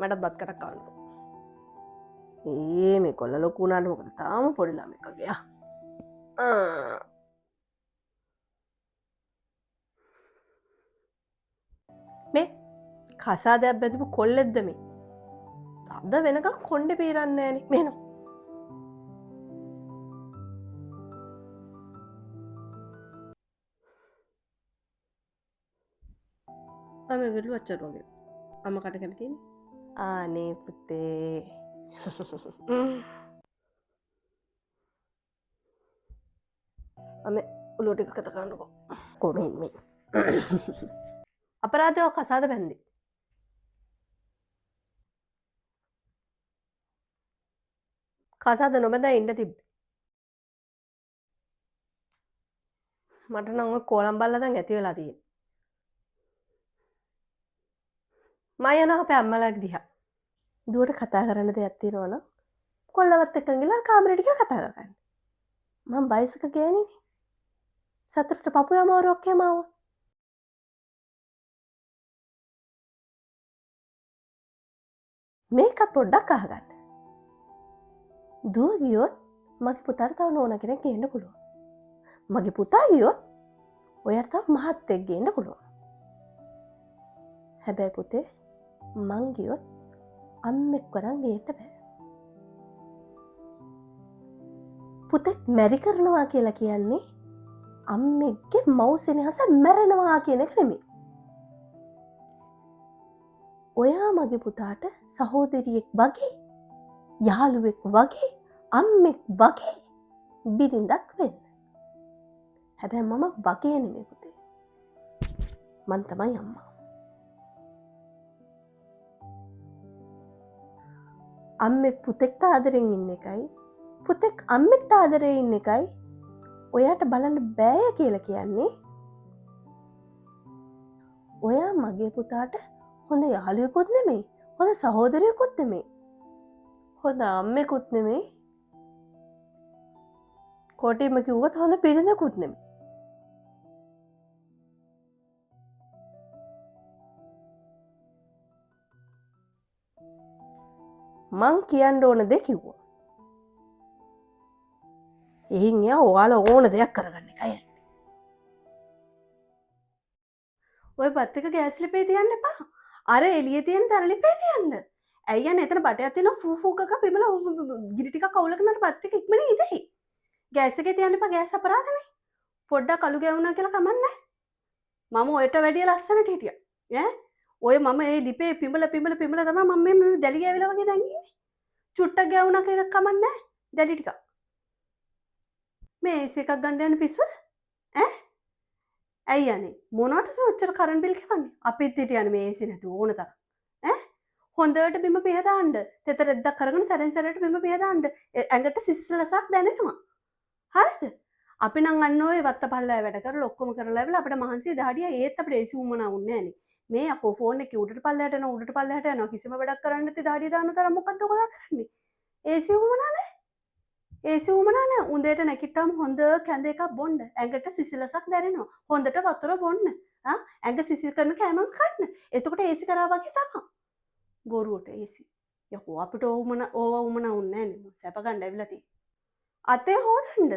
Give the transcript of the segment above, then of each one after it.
මටත් බත් කටක් කවන්නකෝ. ඒ මේ කොල්ල ලොකු වුණාට මොකද තාම පොඩි ළමෙක් වගේ ආ. මේ කසාදයක් බැඳපු කොල්ලෙක්ද මේ? අද වෙනකන් කොණ්ඩේ පීරන්නේ නෑනේ. මේනෝ. අම විරලු අච්චර වගේ. අම්මා කට කැමතිනේ. අනේ පුතේ. අමේ ඔලුව ටික කත කරන්නකෝ. කොහොම මේ අපරාධය කසාද බැන්දේ. කසාද නොබැඳ ඉන්න තිබ්බේ. මට නම් ඔය කෝලම් බල්ලා දැන් ඇති වෙලා තියෙන්නේ. මම යනවා අපේ අම්මලාගේ දිහා. දුවට කතා කරන්න දෙයක් තියෙනවා නම් කොල්ලවත් එක්කන් ගිහලා කාමරේට ගිහලා කතා කරගන්න. මං වයසක ගෑණිනේ. සතුටට පපුවේ අමාරුවක් එහෙම ආවොත්. මේකත් පොඩ්ඩක් අහගන්න. දුව ගියොත් මගේ පුතාට තව නෝනා කෙනෙක් ගේන්න පුළුවන්. මගේ පුතා ගියොත් ඔයාට තව මහත්තයෙක් ගේන්න පුළුවන්. හැබැයි පුතේ මං ගියොත් අම්මෙක්ව නම් ගේන්න බෑ. පුතෙක් මැරි කරනවා කියලා කියන්නේ අම්මෙක්ගේ මව් සෙනෙහස මැරෙනවා කියන එක නෙමෙයි. ඔයා මගේ පුතාට සහෝදරියෙක් වගේ, යාළුවෙක් වගේ, අම්මෙක් වගේ බිරිඳක් වෙන්න. හැබැයි මම වගේ නෙමෙයි පුතේ. මං තමයි අම්මා. අම්මෙක් පුතෙක්ට ආදරෙන් ඉන්න එකයි, පුතෙක් අම්මෙක්ට ආදරෙන් ඉන්න එකයි ඔයාට බලන්න බෑ කියලා කියන්නේ. ඔයා මගේ පුතාට හොඳ යාළුවෙකුත් නෙමෙයි, හොඳ සහෝදරයෙකුත් නෙමෙයි, හොඳ අම්මෙකුත් නෙමෙයි, කොටින්ම කිව්වොත් හොඳ බිරිඳකුත් නෙමෙයි. මං කියන්න ඕන දේ කිව්වා. එහින් එයා ඔයාලා ඕන දෙයක් කරගන්න එකයි යන්නේ. ඔය බත් එක ගෑස් ලිපේ තියන්න එපා. අර එළියේ තියෙන තර ලිපේ තියන්න. ඇයි යන්නේ එතන බටයක් තියෙනවා ෆූ ෆූ ගගා බිමල ගිනි ටිකක් අවුලගෙන අර බත් ටික ඉක්මනින් ඉදෙයි. ගෑස් එකේ තියන්න එපා, ගෑස් අපරාධනේ. පොඩ්ඩක් අලු ගෑවුනා කියලා කමක් නැහැ. මම ඔයට වැඩිය ලස්සනට හිටියා. ඈ ඔය මම ඒ ලිපේ පිඹල පිඹල පිඹල තමයි මම මේ දැලි ගෑවිලා වගේ දැන් ඉන්නේ. චුට්ටක් ගෑවුනා කියලා කමක් නැහැ. දැලි ටිකක්. මේ AC එකක් ගන්න යන පිස්සුද? ඈ ඇයි යන්නේ? මොනවටද ඔච්චර කරන්ට් බිල් ගෙවන්නේ? අපිත් හිටියනේ මේ AC නැතුව ඕන තරම්. ඈ හොඳට බිම පිහ දාන්න. තෙත රෙද්දක් අරගෙන සැරෙන් සැරේට බිම පිහ දාන්න. ඇඟට සිසිලසක් දැනෙනවා. හරිද? අපි නම් අන්න ඔය වත්ත පල්ලාය වැඩ කරලා ඔක්කොම කරලා ඇවිල්ලා අපිට මහන්සිය දහඩියා. ඒත් අපිට AC උවමනා වුන්නේ නෑනේ. මේ අකෝ ෆෝන් එකේ උඩට පල්ලයට යනවා, උඩට පල්ලයට යනවා. කිසිම වැඩක් කරන්න නැති දහඩිය දාන තරම් මොකද්ද ඔයගොල්ලෝ කරන්නේ? AC උවමනා නෑ. AC උවමනා නෑ. උන්දේට නැගිට්ටාම හොඳ කැඳ එකක් බොන්න. ඇඟට සිසිලසක් දැනෙනවා. හොඳට වතුර බොන්න. ඇඟ සිසිල් කරන කෑමක් කන්න. එතකොට AC කරා වගේ තමයි. බොරුවට AC. යකෝ අපිට ඕව උවමනා වුන්නේ නෑනේ. මං සැප ගන්න ඇවිල්ලා තියෙන්නේ. අතේ හොදන්න.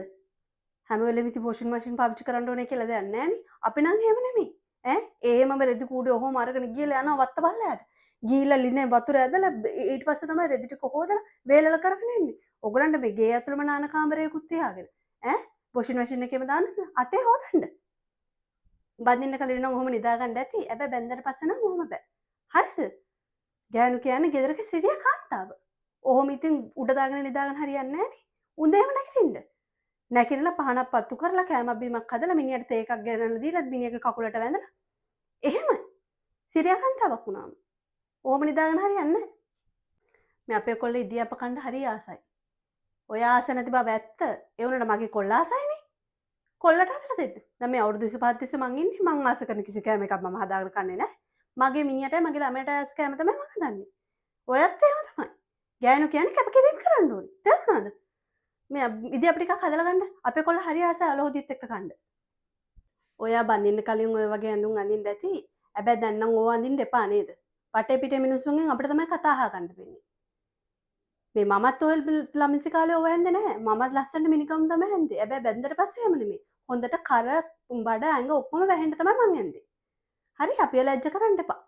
හැම වෙලෙම ඉතින් වොෂින් මැෂින් පාවිච්චි කරන්න ඕනේ කියලා දෙයක් නෑනේ. අපි නම් එහෙම නෙමෙයි. ඈ එහෙමම රෙදි කූඩේ ඔහොම අරගෙන ගිහලා යනවා වත්ත පල්ලයට. ගිහිල්ලා ලිනේ වතුර ඇදලා ඊට පස්සේ තමයි රෙදි ටික හොදලා වේලලා කරගෙන එන්නේ. ඔයගලන්ට මේ ගේ ඇතුළම නාන කාමරයකුත් තියාගෙන ඈ වොෂින් මැෂින් එකේම දාන්න අතේ හොදන්න. බඳින්න කලින් නම් ඔහොම නිදා ගන්න ඇති. හැබැයි බැන්දට පස්සේ නම් ඔහොම බෑ. හරිද? ගෑනු කියන්නේ ගෙදරක සිරිය කාන්තාව. ඔහොම ඉතින් උඩ දාගෙන නිදාගෙන හරියන්නේ නෑනේ. උන්ද එහෙම නැගිටින්න. නැගිටලා පහනක් පත්තු කරලා කෑමක් බීමක් හදලා මිනිහට තේ එකක් ගෙනල්ලා දීලා මිනිහගේ කකුලට වැඳලා එහෙම සිරියා කාන්තාවක් වුණාම ඔහොම නිදාගෙන හරියන්නේ නෑ. මේ අපේ කොල්ල ඉදියප්ප කන්න හරි ආසයි. ඔය ආස නැති බව ඇත්ත. ඒ වුණාට මගේ කොල්ල ආසයිනේ. කොල්ලට හදලා දෙන්න. දැන් මේ අවුරුදු 25 තිස්සේ මං ඉන්නේ. මං ආස කරන කිසි කෑම එකක් මම හදාගෙන කන්නේ නෑ. මගේ මිනිහටයි මගේ ළමයාටයි ආස කෑම තමයි මං හදන්නේ. ඔයත් එහෙම තමයි. ගෑනු කියන්නේ කැපකිරීම කරන්න ඕනේ. තේරුණාද? මේ ඉදියප්ප ටිකක් හදලා ගන්න. අපේ කොල්ල හරි ආසයි අලහොදිත් එක්ක කන්න. ඔයා බඳින්න කලින් ඔය වගේ ඇඳුම් අඳින්න ඇති. හැබැයි දැන් නම් ඕවා අඳින්න එපා නේද? වටේ පිටේ මිනිස්සුන්ගෙන් අපිට තමයි කතා අහගන්න වෙන්නේ. මේ මමත් ඔය ළමිසි කාලේ ඔය හැන්දේ නැහැ. මමත් ලස්සනට මිනිකම් තමයි හැන්දේ. හැබැයි බැන්දට පස්සේ එහෙම නෙමෙයි. හොඳට කර බඩ ඇඟ ඔක්කොම වැහෙන්න තමයි මං හැන්දේ. හරි, අපිව ලැජ්ජ කරන්න එපා.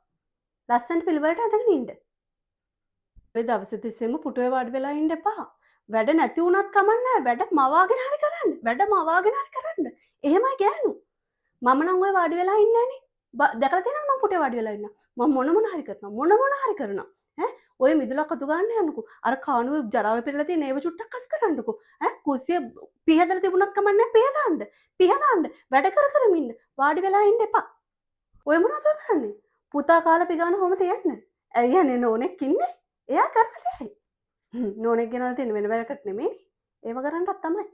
ලස්සනට පිළිවෙලට ඇඳගෙන ඉන්න. ඔය දවස් තිස්සෙම පුටුවේ වාඩි වෙලා ඉන්න එපා. වැඩ නැති වුණත් කමක් නැහැ. වැඩ මවාගෙන හරි කරන්න. වැඩ මවාගෙන හරි කරන්න. එහෙමයි ගෑනු. මම නම් ඔය වාඩි වෙලා ඉන්නේ නැහනේ. දැකලා තියෙනවද මං පුටුවේ වාඩි වෙලා ඉන්නවා? මං මොන මොන හරි කරනවා. මොන මොන හරි කරනවා. ඈ ඔය මිදුලක් අතු ගන්න යන්නකෝ. අර කානුවේ ජරාව පෙරලා තියෙන ඒව චුට්ටක් අස් කරන්නකෝ. ඈ කුස්සිය පිහදලා තිබුණත් කමක් නැහැ, පිහදාන්න. පිහදාන්න. වැඩ කර කරමින් ඉන්න. වාඩි වෙලා ඉන්න එපා. ඔය මොනවද ඔය කරන්නේ? පුතා කාලා පිගාන හොම තියන්න. ඇයි අනේ නෝනෙක් ඉන්නේ? එයා කරලා තියයි. නෝනෙක් ගෙනල්ලා තියෙන වෙන වැඩකට නෙමෙයිනේ. ඒව කරන්නත් තමයි.